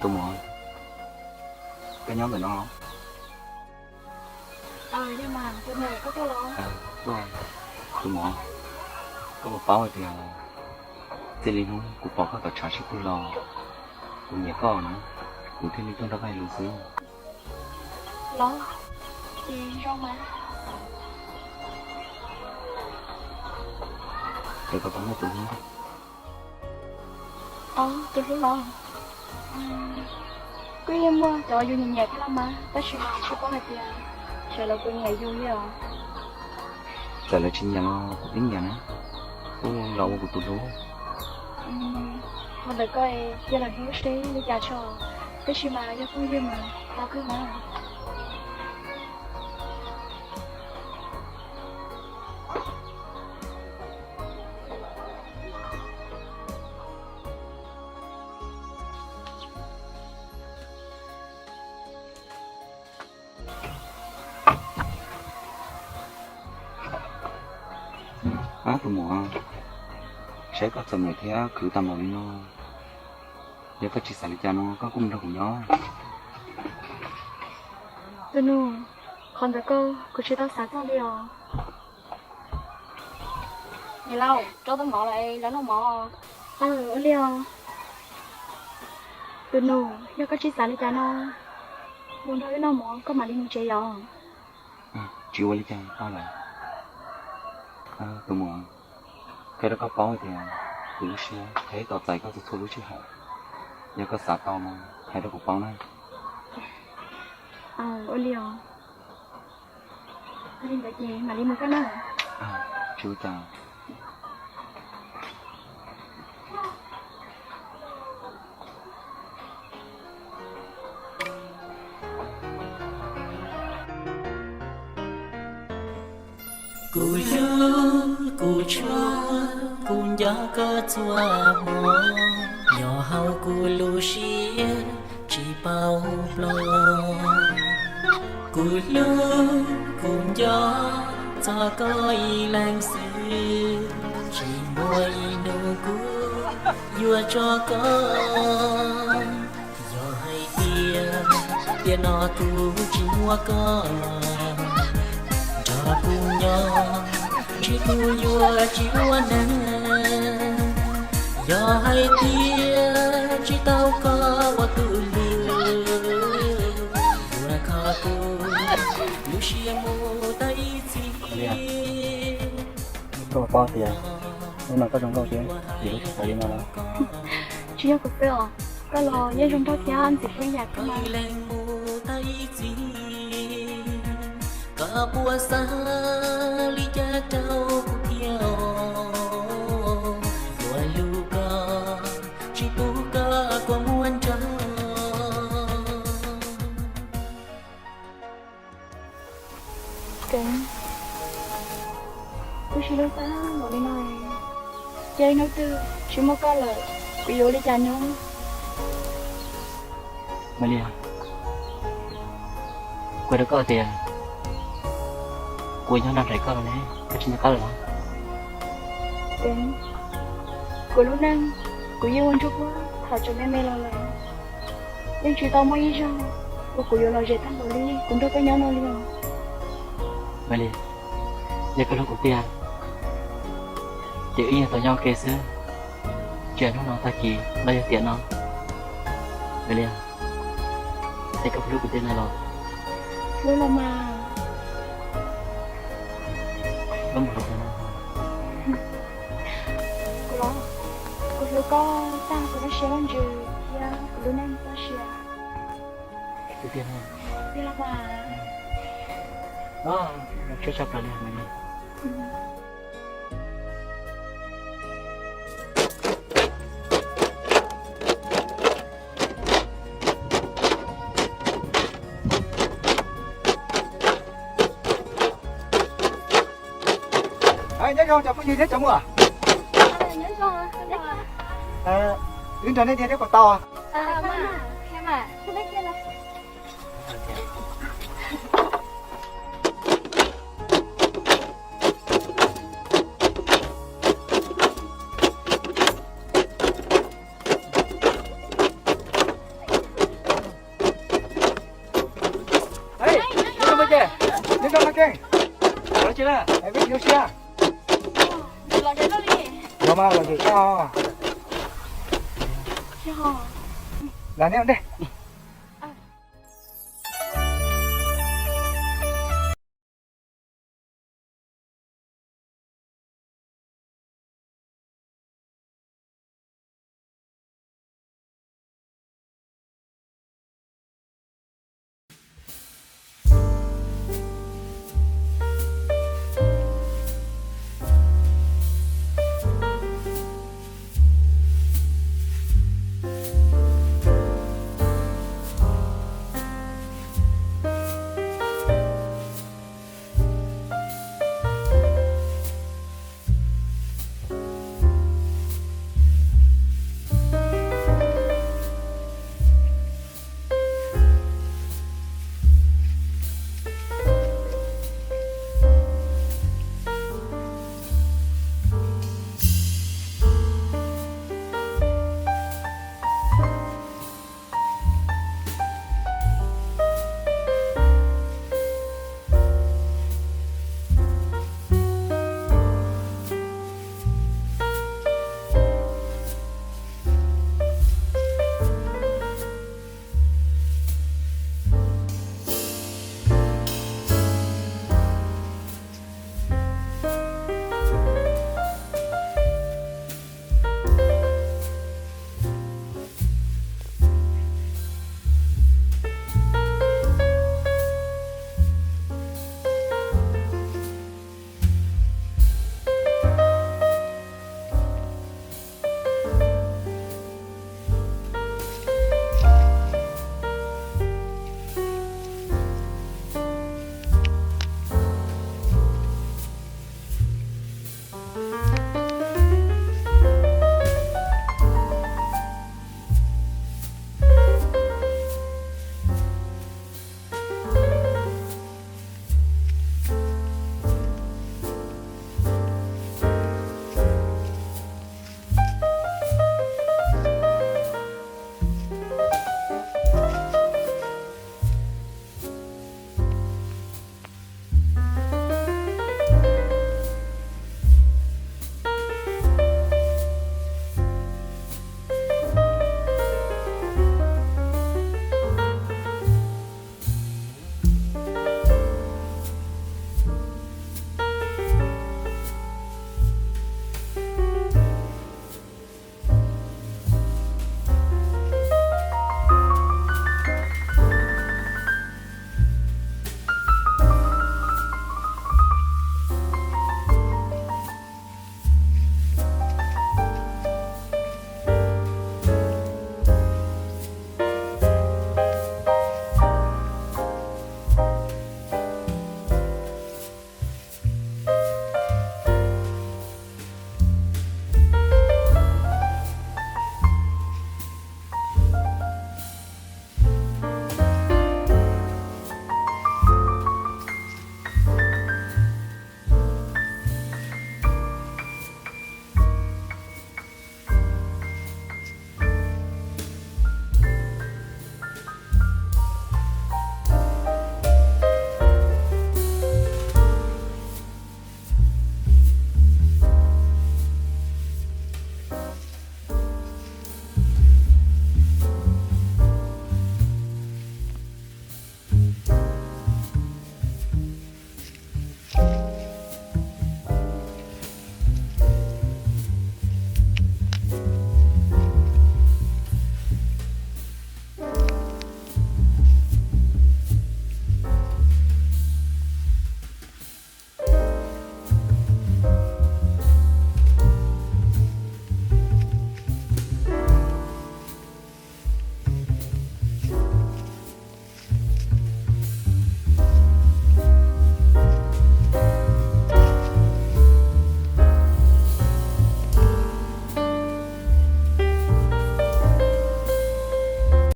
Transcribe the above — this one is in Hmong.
Tus muam, koj nyob ntawm no. Tus muam, koj puas paub hais tias txij li hnub kuv pom koj tom tshav sib pug los, kuv nyiam koj na, kuv thiaj li tuaj nrog koj hais lus xwb. Los, ces zoo mas. Ces koj puas muaj tus hlub? Tus hlub los? Kuj yeej muaj cov yus nyiam nyiam thiab los mas, tab sis mas tsis paub hais tias sawv daws puas nyiam yus li os. Txawm lawv tsis nyiam los kuv twb nyiam na, kuj los ua kuv tus hlub. Ho ntawm koj cia los hlub seb li cas tso, tab sis mas yog phooj ywg mas tau kawg mas. Ab, tus muam, saib koj txom nyem thiab khwv tag npaum li no, yog koj tsis xav li cas no koj kuj mus nrog kuv nyob. Tus nus, qhov ntawd koj, kuv tsis tau xav txog li os. Niam laus, rau tau mov los es lawv noj mov. Ua li os. Tus nus, yog koj tsis xav li cas no, mus nrog wb noj mov koj mam li mus tsev yom. Tsis ua li cas tau lawm. Tus muam, qhia rau koj paub tias kuv lub siab qheb tos txais koj txhua txhua lub sij hawm. Yog koj xav tau no, hais rau kuv paub na. Ua li os. Li ntawd ces mam li mus koj na. Tsis ua cas. Kuv hlub kuv tshua, kuv nco koj txhua hmo, nyob hauv kuv lub siab tsis paub ploj. Kuv hlub kuv nco txog koj ib leeg xwb, tsis muaj ib hnub kuv yuav tso koj. Yog hais tias tiam no kuv tsis muaj koj nrog kuv nyob, ntshe kuv yuav tsis ua neeg. Yog hais tias tsis tau koj ua tus hlub, yuav kho kuv lub siab mus tau ib txhis. Koj paub tias hnub no koj zoo nkauj thiab, vim lub tshaj tawm li no los? Tsis yog kuv xwb os, koj los yeej zoo nkauj thiab ntxim hlub ib yam thiab mas. Koj puas xav li cas rau kuv thiab? Yuav hlub koj tsis pub koj kua muag nrog. Kev, kuv tsis hlub koj npaum li no, cia li hnub twg tsis muaj koj lawm, kuv yuav ua li cas nyob? Maiv Liag, kuv hais rau koj tias kuv nyob nrog nraim koj los ne, koj tsis nco qab lawm los? Kev, kuv lub neej kuv yeej ua ntsuag puag thaum tseem me me los lawm, yeej tsis tau muaj ib zaug uas kuv yuav lom zem tag npaum li kuv nrog koj nyob no li os. Maiv Liag, yog koj hlub kuv tiag, ces wb yeej tau nyob ua ke xwb, tsis hais hnub no tag kis los yog tiam no. Maiv Liag, es koj puas hlub kuv tiag no los? Hlub los mas. Wb mus hauv tsev no. Kuv los, kuv hlub koj tag kuv lub siab lub ntsws thiab kuv lub neej txoj sia. Kuv tiag no. Tiag los mas. Tsuag tshaj plaws li Maiv Liag. Nyob zoo cov phooj ywg thiab cov muam. Wb nrog nej dhia thiab puas tau? Koj no ke, peb yuav siab. Los mas los ces koj lam neb ua ntej.